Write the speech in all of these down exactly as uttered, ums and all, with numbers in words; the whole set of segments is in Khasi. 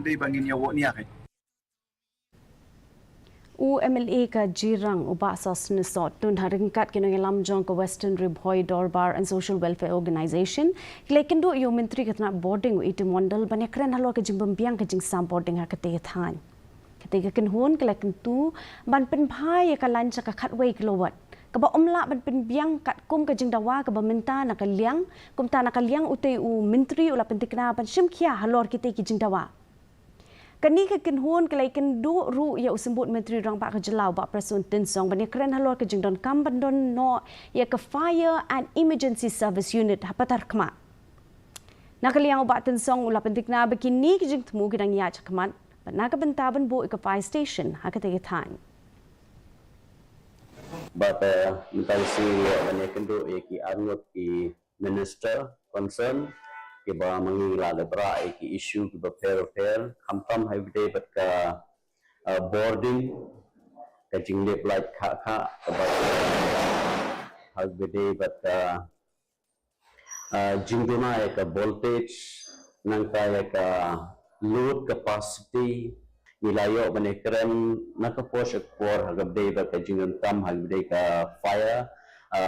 Dei ba ngin ïa wad nia kai. U M L A ka Jirang u Bah Sosneh Sohtun ha ryngkat ki nongïalam jong ka Western Ri Bhoi Dorbar and Social Welfare Organization ki la ïakynduh ïa u Myntri ka tnat bording u A T Mondal ban ïakren halor ka jingbymbiang ka jingsam bording ha katei ka thaiñ. Katei ka kynhun ka la kyntu ban pynbha ïa ka lain sha ka khatwei kilowatt kaba ym lah ban pynbiang katkum ka jingdawa kaba mynta na ka liang, kumta na ka liang utei u Myntri u la pyntikna ban shim khia halor kitei ki jingdawa. Kane ka kynhun ka la ïakynduh ruh ïa u Symbud Myntri Rangbah ka Jylla u Bah Prestone Tynsong ban ïakren halor ka jingdonkam ban don noh ïa ka Fire and Emergency Service Unit ha Patharkhmah. Na ka liang u Bah Tynsong u la pyntikna ba kine ki jingthmu ki dang ïaid shakhmat bad na ka bynta ban buh ïa ka fire station ha katei ka thaiñ. Bad mynta ka sngi ngi ïa ban ïakynduh ïa ki arngut ki minister concern kiba ma ngi la leh bha ïa ki issue kiba pher pher, khamtam ha kaba ïadei bad ka bording, ka jinglip light kha kha, kaba ha kaba ïadei bad ka jingduna ïa ka voltage, nangta ïa ka load capacity. Ngi la ïoh ban ïakren na ka por sha ka por ha kaba ïadei bad ka jingdonkam ha kaba ïadei ka fire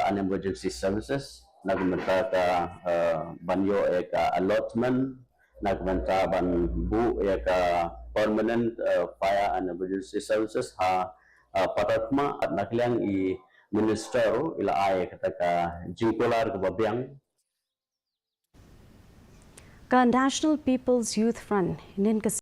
and emergency services, na ka bynta ka ban ïoh ïa ka allotment, na ka bynta ban buh ïa ka permanent fire and emergency services ha Patharkhmah. Bad na ka liang i minister ruh i la ai kata ka jingkular kaba biang. Ka National People's Youth Front hynnin ka